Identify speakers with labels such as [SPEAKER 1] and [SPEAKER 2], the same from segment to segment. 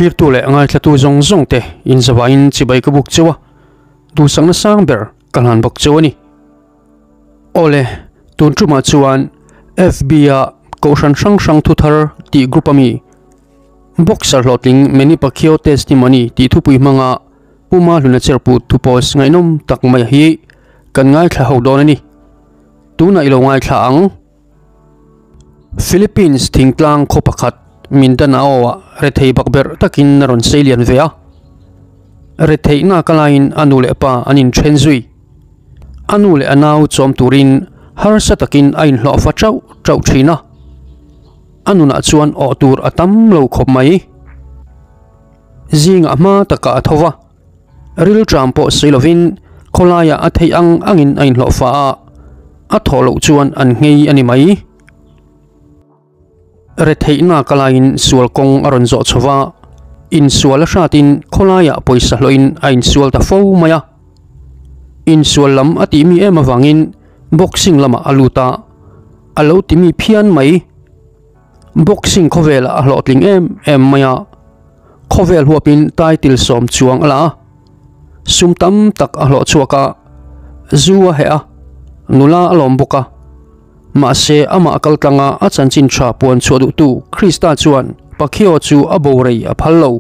[SPEAKER 1] Thlirtu leh ngaithlatu zawng zawng te inzavain chibai ka buk cheu a, duhsakna sang ber ka hlan bawk cheu a ni. Awle, tun tumah chuan FB a Kohhran hrang hrang thu thar tih group ami Boxer hlawhtling Manny Pacquiao testimony tih thupui hmanga Puma Hluna Cherput thu post ngaihnawm tak mai hi kan ngaithla ho dawn a ni. Tunah i lo ngaithla ang. Philippines thingtlang khaw pakhat Mindanao ah rethei bakberh takin a rawn sei lian ve a. Retheihna ka laiin a nu leh pa an inthen zui. A nu leh a nau chawm turin harsa takin a inhlawhfa chauh chauh thin a. A nunah chuan awh tur a tam lo khawp mai. Zingah hma takah a tho va, rilṭam pawh sawi lovin khawlaiah a theih ang angin a inhlawhfa a, a thawh loh chuan an nghei a ni mai. Retheihna ka laiin sual kawng a rawn zawh chho va, insual a hratin khawlaiah pawisa hlawhin a insual ta fo mai a. Insual lam a tih mi em avangin boxing lamah a lut a, a lo ti mi phian mai. Boxing khawvelah a hlawhtling em em mai a, khawvel huapin title sawm chuang a la a, sum tam tak a hlawh chhuak a, zu a heh a, nula a lawm bawk a. Mahse amah kaltlanga a chanchin tha puan chhuah duhtu Krista chuan Pacquiao chu a borei a phal lo.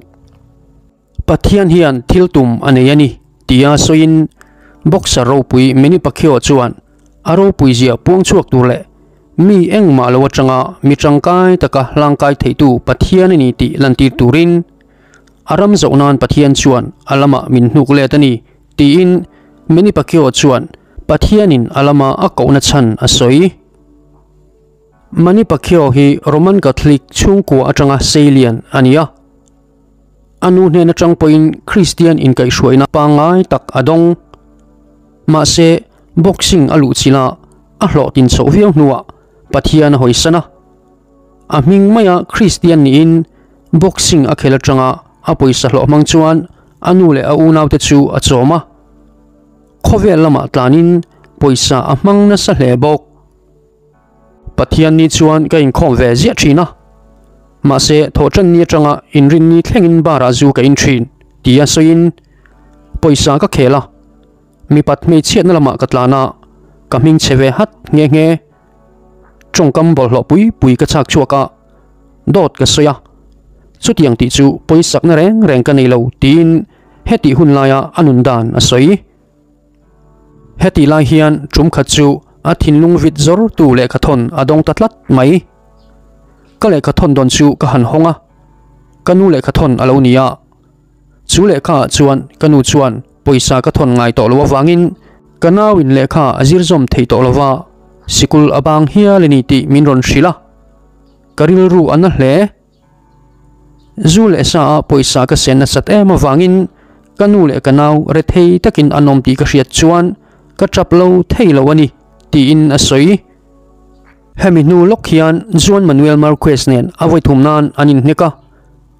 [SPEAKER 1] Pathian hian thil tum a nei a ni, tia sawiin boxer ropui Manny Pacquiao chuan a ropui zia puang chhuak tur leh mi engmah lo atanga mi tangkai taka hlangkai theitu Pathian a ni tih lantir turin a ram zoh nan Pathian chuan a lamah min hnuk let a ni, tiin Manny Pacquiao chuan Pathianin a lama a kohna chhan a sawi. Manny Pacquiao hi Roman Catholic chhungkua atanga seilian a ni a. A nu hnen atang pawhin Kristian inkaihhruaina pangngai tak a dawng. Mahse, boxing a luh chila a hlawhtlin chhoh viau hnuah Pathian a hawisan a. A hming maia Kristian niin boxing a khel atanga a pawisa hlawh hmang chuan a nu leh a unaute chu a chawm a. Khawvel lamah tlanin pawisa a hmang nasa hle bawk. Pathian ni chuan ka inkhawm ve ziah thin a, mahse thawhṭan ni atanga inrinni thlengin bar-ah zu ka in thin tia sawiin pawisa ka khel a, mipat hmeichhiatna lamah ka tlan a, ka hming chhe ve hat nghe nghe. Tawngkam bawlhhlawh pui pui ka chhak chhuak a, dawt ka sawi a, chutiang tih chu pawisakna reng reng ka nei lo tiin hetih hun laia a nun dan a sawi. Hetih lai hian tum khat chu a thinlung vit zawr tu lehkhathawn a dawng ta tlat mai. Ka lehkhathawn dawn chu ka han hawng a, ka nu lehkhathawn a lo ni a. Chu lehkha ah chuan ka nu chuan pawisa ka thawn ngai tawh lo avangin ka nauin lehkha a zir zawm thei tawh lova, sikul a bang hial a ni tih min rawn hrilh a. Ka rilru a na hle. Zu leh sa a pawisa ka sen nasat em avangin ka nu leh ka nau rethei takin an awm tih ka hriat chuan ka tap lo thei lo a ni, tiin a sawi. Hemi hnu lawk hian Juan Manuel Marquez nen a vawi thum nan an inhnek a,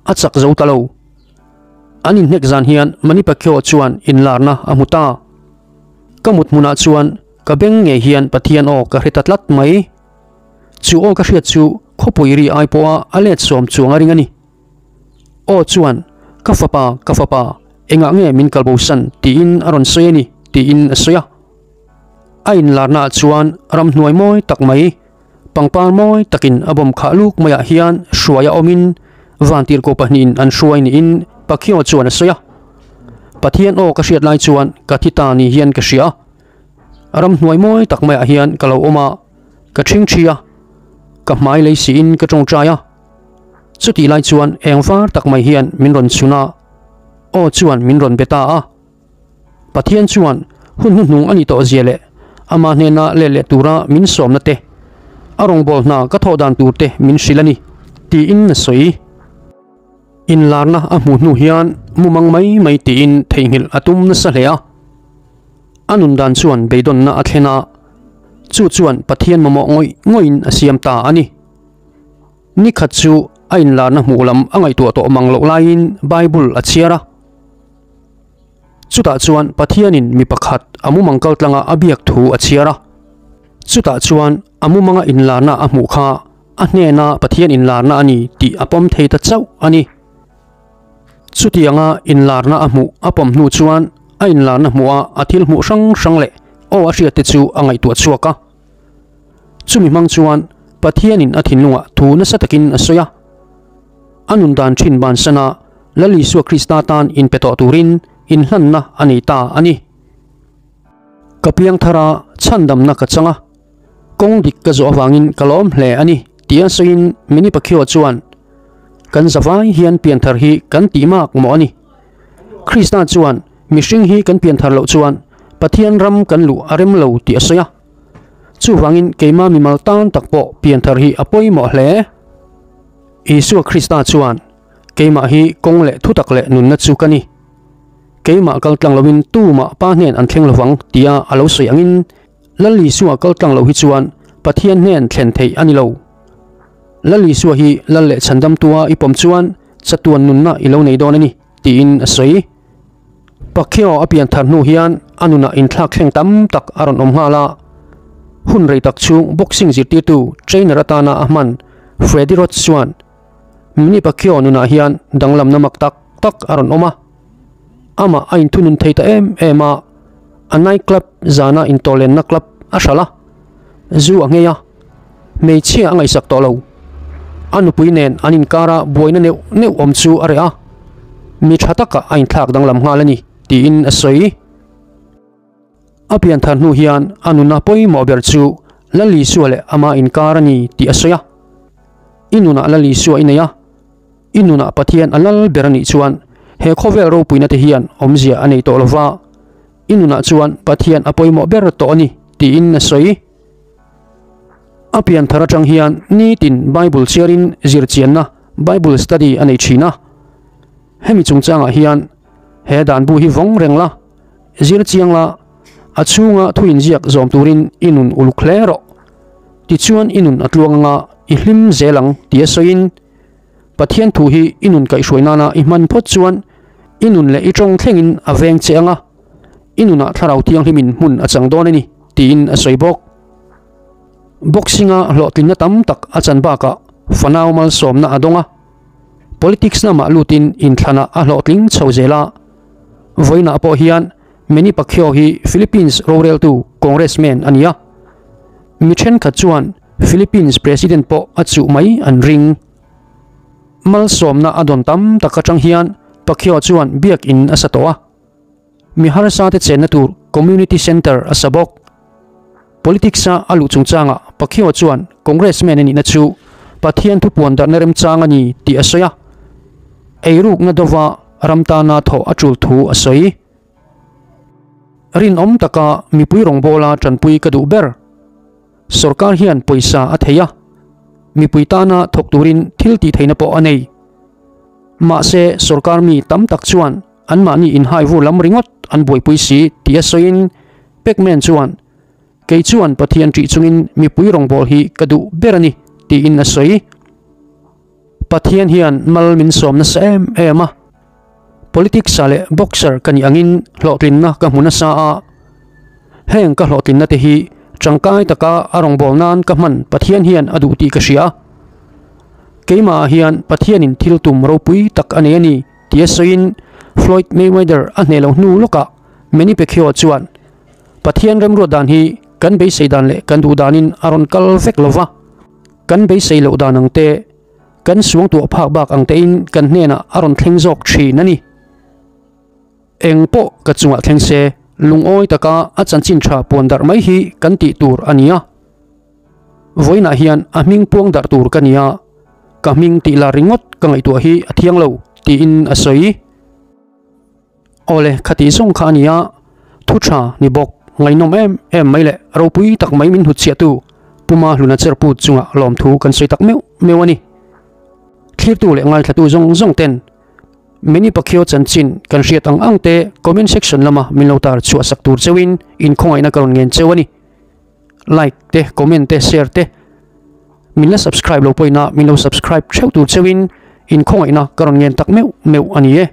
[SPEAKER 1] a chak zo ta lo. An inhnek zan hian Manny Pacquiao chuan inlarna a hmu ta. Ka mut hmunah chuan ka beng ngei hian Pathian aw ka hre ta tlat mai. Chu aw ka hriat chu khawpui ri ai pawha a let sawm chuang a ring a ni. Aw chuan, Ka fapa, ka fapa, engah nge min kal bosan? tiin a rawn sawi a ni, tiin a sawi a. A inlarnaah chuan ramhnuai mawi tak mai, pangpar mawi takin a bawm khah luk maiah hian hruai a awmin vantirhkoh pahnihin an hruai niin Pacquiao chuan a sawi a. Pathian aw ka hriat lai chuan ka thi ta ni hian ka hria a. Ramhnuai mawi tak maiah hian ka lo awm a. Ka ṭhingṭhi a, ka hmai lei siin ka ṭawngṭai a. Chutih lai chuan eng var tak mai hian min rawn chhun a, aw chuan min rawn be ta a. Pathian chuan hun hnuhnung a nih tawh zia leh amah hnena let leh tura min sawmna te, a rawngbâwl hna ka thawh dan tur te min hrilh a ni, tiin a sawi. Inlarna a hmuh hnu hian mumang mai mai tiin theihnghilh a tum nasa hle a. A nun dan chuan beidawnna a thlen a, chu chuan Pathian mamawh ngawih ngawihin a siam ta a ni. Ni khat chu a inlarna hmuh lam a ngaihtuah tawh mang loh laiin Bible a chhiar a. Chutah chuan Pathianin mi pakhat a mumang kaltlanga a biak thu a chhiar a. Chutah chuan a mumanga inlarna a hmuh kha a hnena Pathian inlarna a ni tih a pawm thei ta chauh a ni. Chutianga inlarna a hmuh a pawm hnu chuan a inlarna hmuha a thil hmuh hrang hrang leh aw a hriatte chu a ngaihtuah chhuak a. Chumi hmang chuan Pathianin a thinlungah thu nasa takin a sawi a. A nun dan thin bansana Lal Isua Krista tan inpe tawh turin inhlanna a nei ta a ni. Ka piangthara chhandamna ka chang a, kawng dik ka zawh avangin ka lawm hle a ni, tia sawiin Mini Pacquiao chuan, Kan zavai hian pianthar hi kan tih mak mawh a ni. Krista chuan mihring hi kan pianthar loh chuan Pathian ram kan luh a rem lo tih a sawi a. Chuvangin keima mimal tan tak pawh pianthar hi a pawimawh hle. Isua Krista chuan, Keimah hi kawng leh thutak leh nunna chu ka ni. Keimah kal tlang loin tumah Pa hnen an thleng lovang tia a lo sawi angin Lal Isua kal tlang lo hi chuan Pathian hnen thlen theih a ni lo. Lal Isua hi Lal leh Chhandamtua i pawm chuan chatuan nunna i lo nei dawn a ni, tiin a sawi. Pacquiao a pian thar hnu hian a nunah inthlak thleng tam tak a rawn awm nghal a. Hun rei tak chhung boxing zirtirtu trainer atana a hman Freddie Roach chuan Manny Pacquiao nunah hian danglamna mak tak tak a rawn awm a. Amah a inthunun thei ta em em a, a night club zana intawhlenna club a hralh a, zu a nghei a, hmeichhia a ngaihsak tawh lo. A nupui nen an inkara buaina neuh neuh awm chu a reh a, mi tha takah a inthlak danglam nghal a ni, tiin a sawi. A pianthar hnu hian a nuna pawimawh ber chu Lal Isua leh ama inkar a ni tih a sawi a. I nunah Lal Isua i nei a, i nunah Pathian a lal ber a nih chuan he khawvel ropuina te hian awmzia a nei tawh lo va, i nunah chuan Pathian a pawimawh ber tawh a ni tiin a sawi. A pianthar atang hian nitin Bible chhiarin zirchianna, Bible study, a nei thin a. Hemi chungchangah hian he danbu hi vawng reng la, zir chiang la, a chhunga thu inziak zawm turin i nun uluk hle rawh. Tichuan i nun a tluang anga i hlim zel ang tia sawiin Pathian thu hi i nun kaihhruai nana i hman phawt chuan i nun leh i tawng thlengin a veng che anga i nunah thlarau thianghlimin hmun a chang dawn a ni tiin a sawi bawk. Boxing-a hlawhtlinna tam tak a chan bakah fanau malsawmna a dawng a, politics lamah lutin inthlanah a hlawhtling chho zel a. Vawiinah pawh hian Manny Pacquiao hi Philippines roreltu Congressman a ni a, mi thenkhat chuan Philippines President pawh a chuh mai an ring. Malsawmna a dawn tam tak atang hian Pacquiao chuan biakin a sa tawh a, mi harsa te chenna tur Community Center a sa bawk. Politics-a a luh chungchangah Pacquiao chuan Congressman a nihna chu Pathian thupuan darhna remchang a ni tih a sawi a, eirukna dova ram tana thawh a tul thu a sawi. Rinawm taka mipui rawngbawla tanpui ka duh ber. Sorkar hian pawisa a thei a, mipui tana thawk turin thil tih theihna pawh a nei. Mahse, sorkar mi tam tak chuan anmahni inhaivur lam ringawt an buaipui si tih a sawiin Pacman chuan, Kei chuan Pathian ṭih chungin mipui rawngbâwl hi ka duh ber a ni, tiin a sawi. Pathian hian mal min sawm nasa em em a, politics-ah leh boxer ka nih angin hlawhtlinna ka hmu nasa a. Heng ka hlawhtlinna te hi tangkai taka a rawngbâwl nan ka hman Pathian hian a duh tih ka hria. Keimahah hian Pathianin thil tum ropui tak a nei a ni, tia sawiin Floyd Mayweather a hneh loh hnu lawkah Manny Pacquiao chuan, Pathian remruat dan hi kan beisei dan leh kan duh danin a rawn kal vek lo va, kan beisei loh dan ang te, kan suangtuah phak bak ang tein kan hnenah a rawn thleng zawk thin a ni. Eng pawh ka chungah thleng se, lungawi taka a chanchin tha puan darh mai hi kan tih tur a ni a. Vawiinah hian a hming puang darh tur ka ni a, ka hming tih la ringawt ka ngaihtuah hi a thiang lo, tiin a sawi. Awle, khatih zawng kha a ni a, thu tha ni bawk, ngaihnawm em em mai leh ropui tak mai min hnutchhiahtu Puma Hluna Cherput chungah lawmthu kan sawi tak meuh meuh a ni. Thlirtu leh ngaithlatu zawng zawng ten Manny Pacquiao chanchin kan hriat ang ang te comment section lama min lo tar chhuah sak tur cheuhin inkhawngaihna ka rawn ngen cheu a ni. Like te, comment te, share te, min la subscribe lo pawhin a min lo subscribe theuh tur cheuhin inkhawngaihna ka rawn ngen tak meuh meuh a ni e.